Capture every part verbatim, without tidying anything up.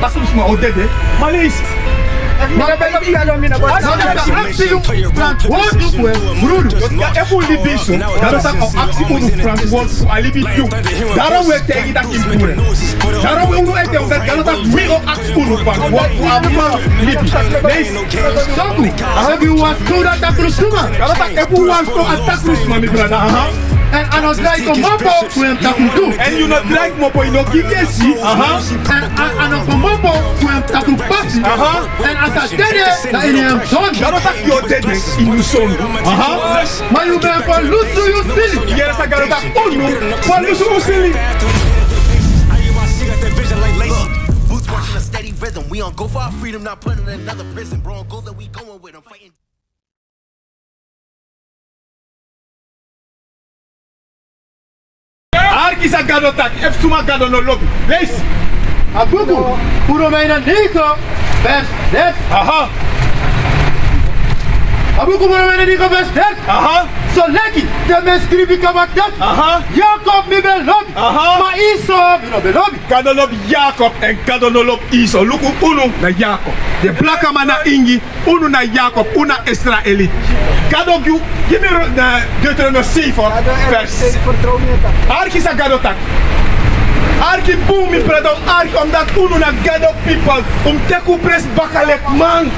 Takru sma o dede. Ma leisi. Ma Gado taki aksi unu frantwortu fu en brudu. Efu un libi so, Gado taki o aksi unu frantwortu fu a libi tu. Daarom un e taigi taki un puru en. Daarom un e taigi taki Gado taki mi o aksi unu frantwortu fu a man libi. Leisi. Soku, a abi wan soda takru suma. Gado taki efu wan so a takru suma, mi brada. Aha. Èn a no drai komopo fu en takru tu. Èn yu no drai komopo, yu no gi yesi. Aha. Èn a, a no komopo fu en takru pasi. Aha. Èn a sa dede na ini en sondu. Gado taki yu o dede ini yu sondu. Aha. Ma yu ben ferlusu yu sili. Yere san Gado taki, unu ferlusu un sili. Boots marching a steady rhythm. We on go for our freedom, not playing in another prison. Bro, on go that we going with 'em, fighting. Arki san Gado taki, efu suma Gado no lobi. Leisi. A buku fu Romeini negen, vers dertig. Aha. A buku fu Romeini negen, vers dertig. Aha. Soleki den ben skrifi kaba taki, aha, Yakob mi ben lobi. Aha. Ma Esau mi no ben lobi. Gado lobi Yakob, èn Gado no lobi Esau. Luku, unu na Yakob. Den blakaman na ingi. Unu na Yakob, unu na Israeliti. Gado gi, gi mi ro-, na Deuteronomium seven, vers. Arki san Gado taki. Arki bun, mi brada, arki, omdat unu na Gado pipel. Un mus teki un presi baka leki man.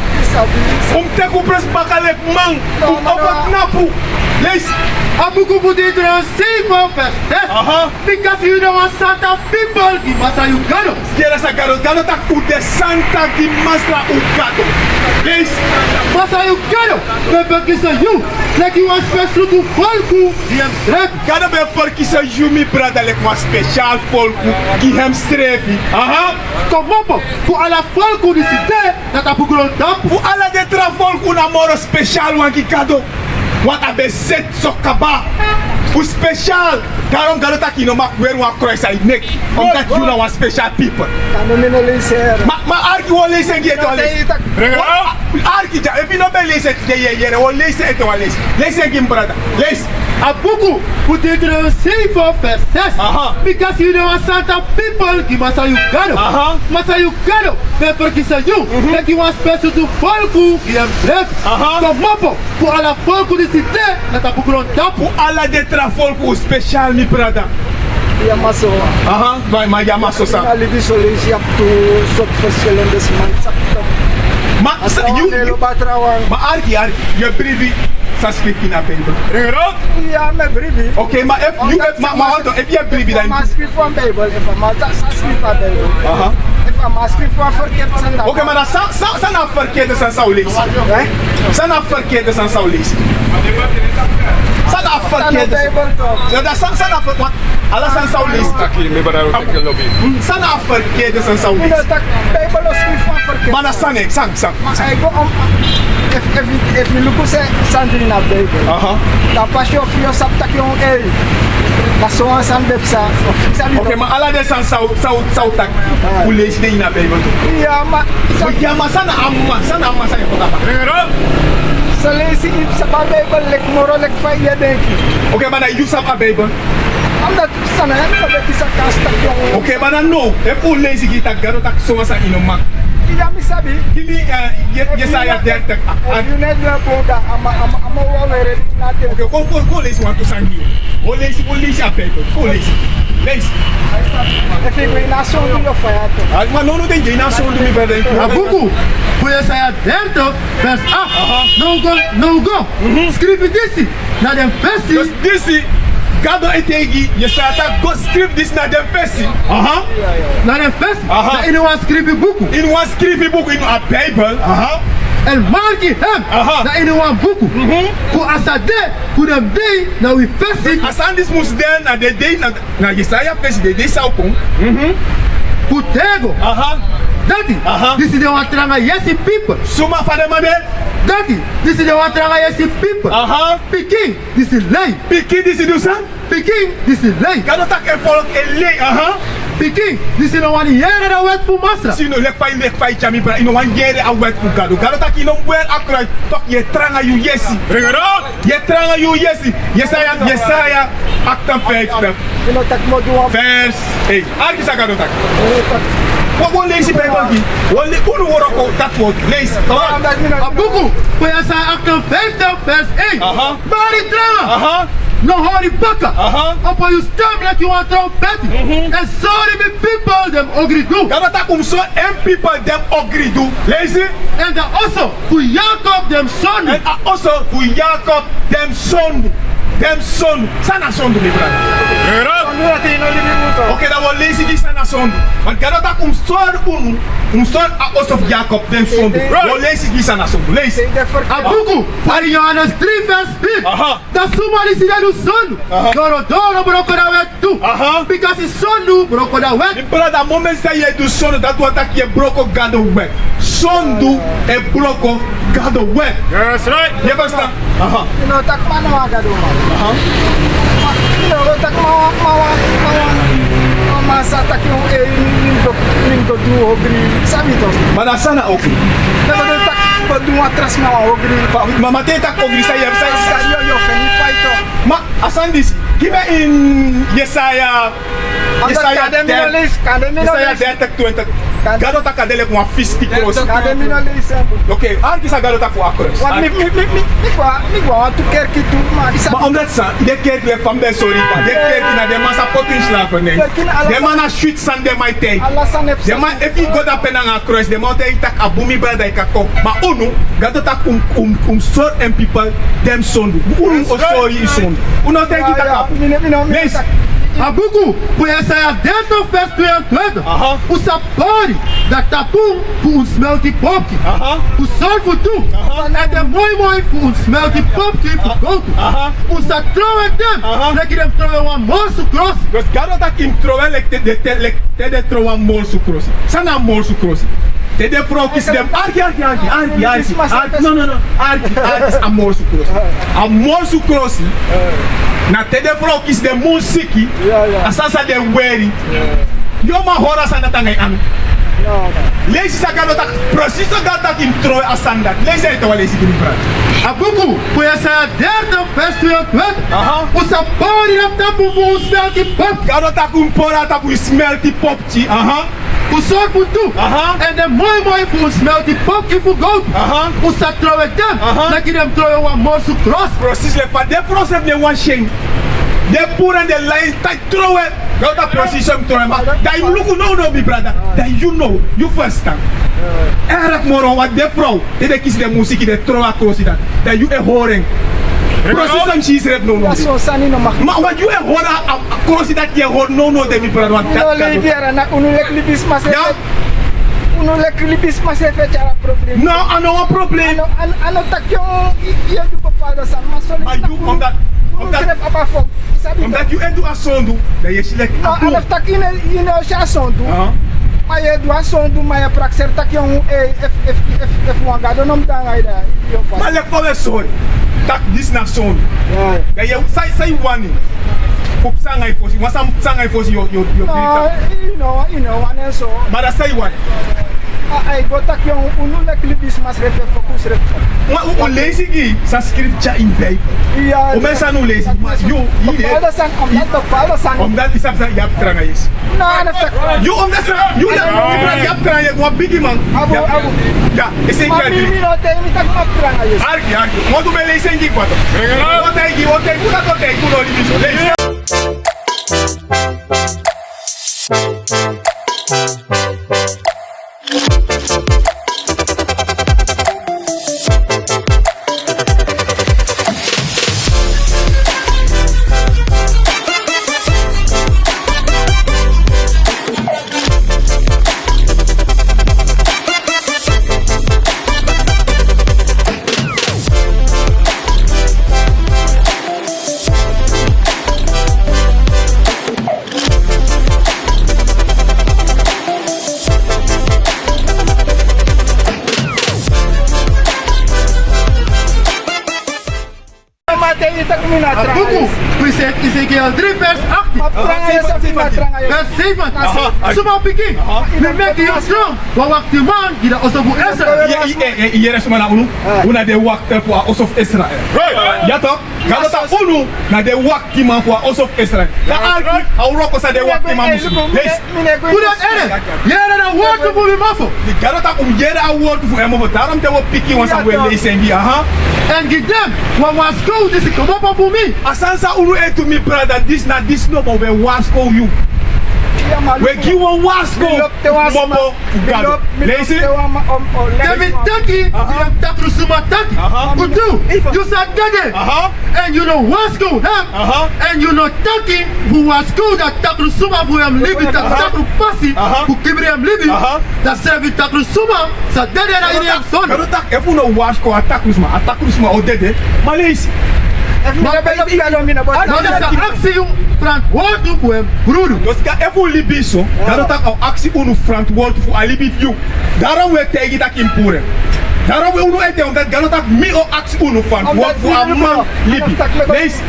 Un mus teki un presi baka leki man. Un opo knapu. Leisi. A buku fu Deuteronomium seven, vers zes. Aha. Bikasi yu de wan santa pipel gi Masra yu Gado. Yere san Gado, Gado taki un de santa gi Masra un Gado. Leisi. Masra yu Gado ben ferkisi yu leki wan spesrutu folku gi en srefi. Gado ben ferkisi yu, mi brada, leki wan spesial folku gi en srefi. Aha. Komopo fu ala folku disi de na tapu grontapu. Fu ala den tra folku, un na moro spesial wan gi Gado. Want a ben seti so kaba fu spesial. Daarom Gado taki yu no mag weri wan kruis na yu neki. Omdat yu na wan spesial pipel. Ma, ma arki, un o leisi en gi yu ete, un o leisi. Arki dya, efu yu no ben leisi ete, yere, yere, un o leisi ete, un o leisi. Leisi en gi mi brada. Leisi. A buku fu Deuteronomium seven, vers zes. Aha. Bikasi yu de wan santa pipel gi Masra yu Gado. Aha. Masra yu Gado ben ferkisi yu leki wan spesrutu folku gi en srefi. Aha. Komopo fu ala folku disi de na tapu grontapu. Fu ala den tra folku, un spesial, mi brada. Yu e maso. Aha, ma, ma yu e maso san? Na libi so leisi yu abi tu sortu verschillende sma. Ma, ma arki, arki, yu e bribi san skrifi ini a Bijbel. Iya, mi e bribi. Oké, ma efu yu, ma, ma, efu yu e bribi dan. Efu a man skrifi wan Bijbel, efu a man sa, sa skrifi a Bijbel. Aha. Efu a man skrifi wan ferkeerde sani. Oké, ma dan san, san, san na a ferkeerde sani san un leisi? Eh? San na a ferkeerde sani san un leisi? San na a ferkeerde sani? Ya, dan san, san na a fer-, ala sani san un leisi. Taki, mi brada, taki lobi. San na a ferkeerde sani san un leisi? Bijbel o skrifi wan ferkeerde. Ma na san, san, san. Ma a e go, um, efu, efu, efu yu luku san de ini a Bijbel. Aha. Dan pas yu o sabi taki, ei, na so wan sani ben psa. Oké, ma ala den sani san, san, san un taki, un leisi den ini a Bijbel. Ya, ma, ya, ma san na a man, san na a man san yu e poti a man? San leisi yu sabi a Bijbel leki moro leki fa yu e denki. Oké, ma na yu sabi a Bijbel. Omdat San na yu no ben kisi a kansi taki. Oké, ma dan now, efu un leisi gi yu taki Gado taki so wan sani yu no mag. Ya, mi sabi. Gi mi, eh, Ye-, Yesaya dertig. Efu yu no e du en bun, dan a man, a man, a man o weri na ten. Oké, kon, kon, kon leisi wantu sani gi yu. Kon leisi, kon leisi a Bijbel. Kon leisi. Leisi. Efu yu go ini a sondu, yu o faya tu. A, ma no, no, den de ini a sondu, mi brada. A buku fu Yesaya dertig, vers acht. Aha. Now go, now go. Mhm. Skrifi disi na den fesi. Dus disi, Gado e taigi Yesaya taki go skrifi disi na den fesi. Aha. Na den fesi. Aha. Na ini wan skrifi buku. Ini wan skrifi buku, ini a Bijbel. Aha. Èn marki en. Aha. Na ini wan buku. Mhm. Fu a sa de fu den dei na wi fesi. A sani disi mus de na den dei na, na Yesaya fesi, den dei san o kon. Mhm. Fu tego. Aha. Dati. Aha. Disi de wan tranga yesi pipel. Suma, fa den man de? Dati, disi de wan tranga yesi pipel. Aha. Pikin disi lei. Pikin disi du san? Pikin disi lei. Gado taki en folku e lei, aha. Pikin disi no wani yere a wet fu Masra. Si no, leki fa yu, leki fa yu tyari mi, brada, yu no wani yere a wet fu Gado. Gado taki yu no mus weri a kruis. Toch yu e tranga yu yesi. Bring it out. Yu e tranga yu yesi. Yesaya, Yesaya achtenvijftig. Vers één. Arki san Gado taki. Wan, wan leisi Bijbel gi. Wan le-, unu wroko dati word. Leisi. Come on. A buku fu Yesaya achtenvijftig vers één. Aha. Bari tranga. Aha. No hori baka. Aha. Opo yu stem leki wan trompeti. Mhm. Èn sori mi pipel den ogridu. Gado taki un mus sori en pipel den ogridu. Leisi. Èn dan oso fu Jakob den sondu. Èn a oso fu Jakob den sondu. Den sondu. San na sondu, mi brada? Era. Sondu dati no libi muto. Oké, dan wi o leisi gi san na sondu. Want Gado taki un mus sori unu, un mus sori a oso fu Jakob den sondu. Wi o leisi gi san na sondu. Leisi. A buku fu Johannes drie vers vier. Aha. Dan suma disi den du sondu. Aha. Doro, doro broko dan wet tu. Aha. Bikasi sondu broko dan wet. Mi brada, a moment san yu e du sondu, dati wani taki yu e broko Gado wet. Sondu e broko Gado wet. That's right. Yu e ferstan? Aha. Yu no taki man na wan Gado man. Aha. Yu no taki man, man, man, man, man sa taki, eh, mi, mi go, mi go du ogri. Sabi toch. Ma na san na ogri? No, no, no, taki go du wan tra sma wan ogri. Ma, ma te yu taki ogri, san yu e, san yu e, san yu e, yu e, yu e, yu e, yu e, yu e, yu e, Ma a sani disi, gi mi ini Yesaya, Yesaya dertig, Yesaya dertig twintig. Gado taki a de leki wan fisti krosi. Oké, arki san Gado taki fu a krosi. Ma omdat san, den kerki, fa mi ben sori, den kerki na den man sa poti ini slavernij. Den man na switi sani den man e taigi. Den man, efu yu go dape nanga a krosi, den man o taigi yu taki a bun, mi brada, yu kan kon. Ma unu, Gado taki un, un, un sori en pipel den sondu. Unu o sori yu sondu. Un no taigi taki a bun. Leisi. A buku fu Yesaya dertig vers tweeëntwintig. Aha. Un sa pori den tapu fu un smelti popki. Aha. Un sorfu tu. Aha. Èn den moi moi fu un smelti popki fu gowtu. Aha. Un sa trowe den. Aha. Leki den trowe wan morsu krosi. Dus Gado taki yu mus trowe leki te, te, te, leki te den trowe wan morsu krosi. San na a morsu krosi? Te den frow kisi den, arki, arki, arki, arki, arki, arki, no, no, no, arki, arki, a morsu krosi. A morsu krosi. Na te den frow kisi den mun siki, a sani san den weri. Yu o man hori a sani dati nanga yu anu. Leisi san Gado taki, precies san Gado taki yu mus trowe a sani dati. Leisi a ete wan leisi gi mi, brada. A buku fu Yesaya dertig vers tweeëntwintig. Aha. Un sa pori den tapu fu un smelti pop. Gado taki un pori a tapu fu smelti pop. Aha. Fu sorfu tu. Aha. Èn den moi moi fu un smelti popki fu gowtu. Aha. Un sa trowe den. Aha. Leki den trowe wan morsu krosi. Precies, leki fa den frow srefi no e wani si en. Den puru en, den lai, taki trowe. Gado taki precies yu mus trowe, ma dan yu mus luku nownow, mi brada. Dan yu now, yu ferstan. Erg moro, want den frow, te den kisi den mun siki, den trowe a krosi dati. Dan yu e hori en. Precies san mi si yu srefi nownow. Ma want yu e hori a, a, a krosi dati yu e hori nownow de, mi brada, want dati kan. Unu leki libisma srefi. Unu leki libisma srefi e tyari a problem. No, a no wan problem. A no, a no, a no taki yu, yu e du bepaalde sani, ma so. Ma yu, omdat, omdat, omdat yu e du a sondu, dan yu e si leki a bun. No, a no taki yu no, yu no e si a sondu. Aha. Ma yu e du a sondu, ma yu e prakseri taki yu, eh, efu, efu, efu, efu wan Gado no mus de nanga yu, dan yu o fasi. Ma leki fa wi e sori taki disi na sondu. Ya. Dan yu, san, san yu wani? Fu psa nanga yu fosi, wan san psa nanga yu fosi, yu o, yu o, yu o. No, yu no, yu no wani en so. Ma dan san yu wani? A, a e go taki unu leki libisma srefi e foku srefi. Ma un o leisi gi san skrifi tyari ini Bijbel. Ya, omen sani un leisi, ma yu, yu de. Omdat san, omdat san, omdat yu sabi san, yu abi tranga yesi. No, no, no. Yu omdat san, yu de, yu abi tranga yesi, wan bigi man. Abu, abu. Ya, esi en. Ma mi, mi no taigi mi taki mi abi tranga yesi. Arki, arki. Wan tu ben leisi en gi kwato. O taigi, o taigi, o taigi, o taigi, o taigi, o taigi. A buku fu Ezekiel dri vers achttien. Vers zeventien. Aha. Suma pikin, aha, mi meki yu tron wan waktiman gi a oso fu Israel. Ye, ye, ye, yere suma na unu? Unu na den wakti fu a oso fu Israel. Right. Ya toch? Gado taki unu na den waktiman fu a oso fu Israel. Dan arki a wroko san den waktiman musu du. Leisi. Fu dati ede, yere a wortu fu mi mofo. Gado taki un yere a wortu fu en mofo. Daarom te wi o piki wan sani wi e leisi en gi, aha. Èn gi den wan, wan warskow disi komopo fu mi. A sani san unu e du, mi brada, disi na disi nomo, wi e warskow yu. Wi e gi wan warskow fu komopo fu Gado. Leisi. Te mi taki gi den takru suma taki, aha, fu du, yu sa dede. Aha. Èn yu no warskow en. Aha. Èn yu no taki fu warskow a takru suma fu en libi, aha, takru pasi, aha, fu kibri en libi. Aha. Dan srefi takru suma sa dede na ini en sondu. Gado taki efu un no warskow a takru suma, a takru suma o dede. Ma leisi. Ma, ma Gado sa aksi yu frantwortu fu en brudu. Dus efu un libi so, Gado taki a o aksi unu frantwortu fu a libi fu yu. Daarom wi e taigi taki yu mus puru en. Daarom wi, unu e taigi, omdat Gado taki mi o aksi unu frantwortu fu a man libi. Leisi.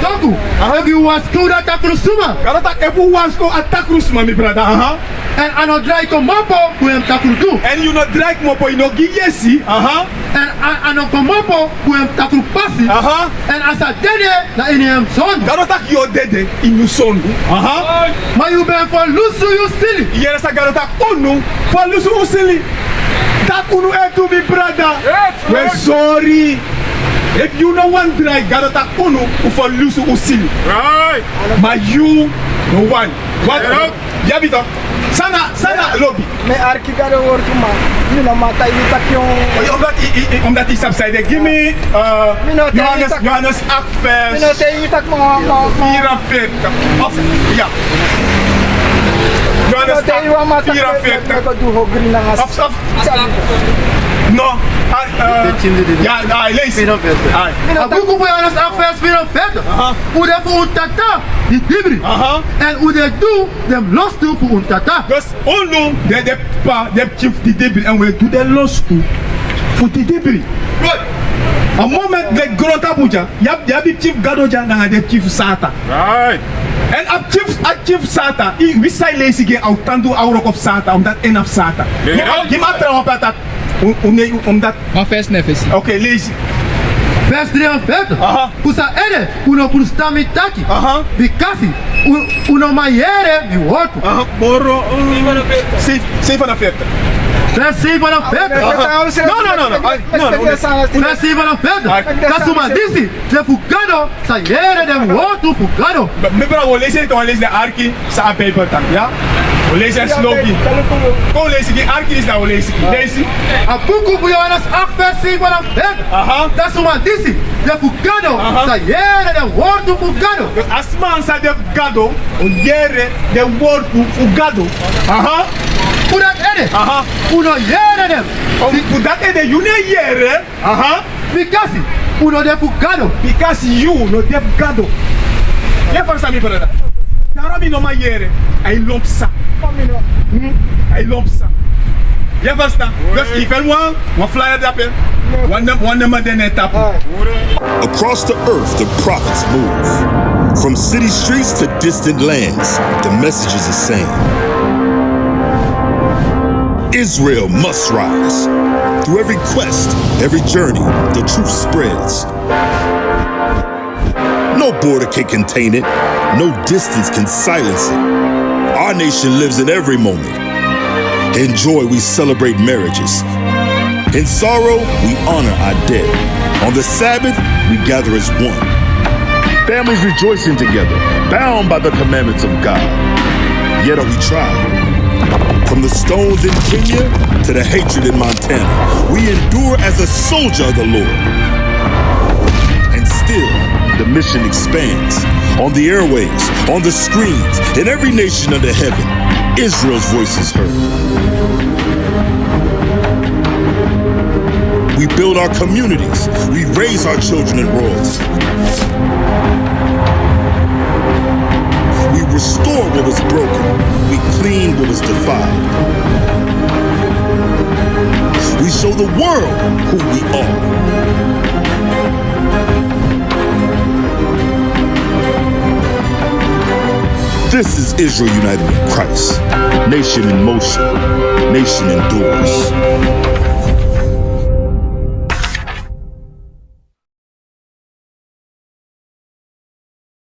Toku, efu yu warskow a takru suma. Gado taki efu un warskow a takru suma, mi brada, aha. Èn a no drai komopo fu en takru du. Èn yu no drai komopo, yu no gi yesi, aha. Èn a, a no komopo fu en takru pasi. Aha. Èn a sa dede na ini en sondu. Gado taki yu o dede ini yu sondu. Aha. Ma yu ben ferlusu yu sili. Yere san Gado taki, unu ferlusu un sili. Dati unu e du, mi brada. Yes, wi e sori. Efu yu no wani drai, Gado taki unu, un ferlusu un sili. Right. Ma yu no wani. Wat? Yere. Ya bito. San na, san na lobi. Mi e arki Gado wortu, ma mi no man taigi yu taki. Omdat i, i, i, omdat i sabi san ede. Gi mi, eh, Johannes, Johannes acht vers. Mi no taigi yu taki, ma, ma, ma. Vierenveertig. Of, ya. Johannes acht, vierenveertig. Of, of. No. Ah, eh, ya, ya, leisi. Vierenveertig. Ah. A buku fu Johannes acht vers vierenveertig. Aha. Un de fu un tata, didibri. Aha. Èn un de du den lostu fu un tata. Dus unu de den p'pa, den pikin fu didibri, èn un e du den lostu fu didibri. Good. A moment den grontapu dya, yu abi, yu abi pikin fu Gado dya, nanga den pikin fu Satan. Right. Èn a pikin fu, a pikin fu Satan, i, wi san e leisi gi en, a o tan du a wroko fu Satan, omdat en na fu Satan. Yeah. Gi mi a trawan pe a taki. Un, un, un, un dati. Wan vers na fesi. Oké, leisi. Vers drieënveertig. Aha. Fu san ede un no fusutan mi taki? Aha. Bikasi un, un no man yere mi wortu. Aha, moro, um, zeven, zevenenveertig. Vers zevenenveertig. Aha. No, no, no, no. Ah, no, no, no. Vers zevenenveertig. Ah. Dati suma disi de fu Gado sa yere den wortu fu Gado. Mi, mi brada, wi o leisi en, wi o leisi den arki san a Bijbel taki, ya? Wi o leisi en slow gi. Kon leisi gi, arki disi, dan wi o leisi gi. Leisi. A buku fu Johannes acht vers zevenenveertig. Aha. Dati suma disi de fu Gado, aha, sa yere den wortu fu Gado. A sma san de fu Gado o yere den wortu fu Gado. Aha. Fu dati ede, aha, un no yere den. Oh, fu dati ede yu no e yere. Aha. Bikasi un no de fu Gado. Bikasi yu no de fu Gado. Yu e ferstan, mi brada? Daarom yu no man yere. A e lon psa. Hmm? A e lon psa. Yu e ferstan? Dus yu feni wan, wan flyer drape. Wan nem, wan nem a de na en tapu. Across the earth, the prophets move. From city streets to distant lands, the message is the same. Israel must rise. Through every quest, every journey, the truth spreads. No border can contain it. No distance can silence it. Our nation lives in every moment. In joy, we celebrate marriages. In sorrow, we honor our dead. On the Sabbath, we gather as one. Families rejoicing together, bound by the commandments of God. Yet are we tried. From the stones in Kenya to the hatred in Montana, we endure as a soldier of the Lord. And still, the mission expands. On the airwaves, on the screens, in every nation under heaven, Israel's voice is heard. We build our communities. We raise our children in royalty. We restore what was broken. We clean what was defiled. We show the world who we are. This is Israel united in Christ. Nation in motion. Nation endures.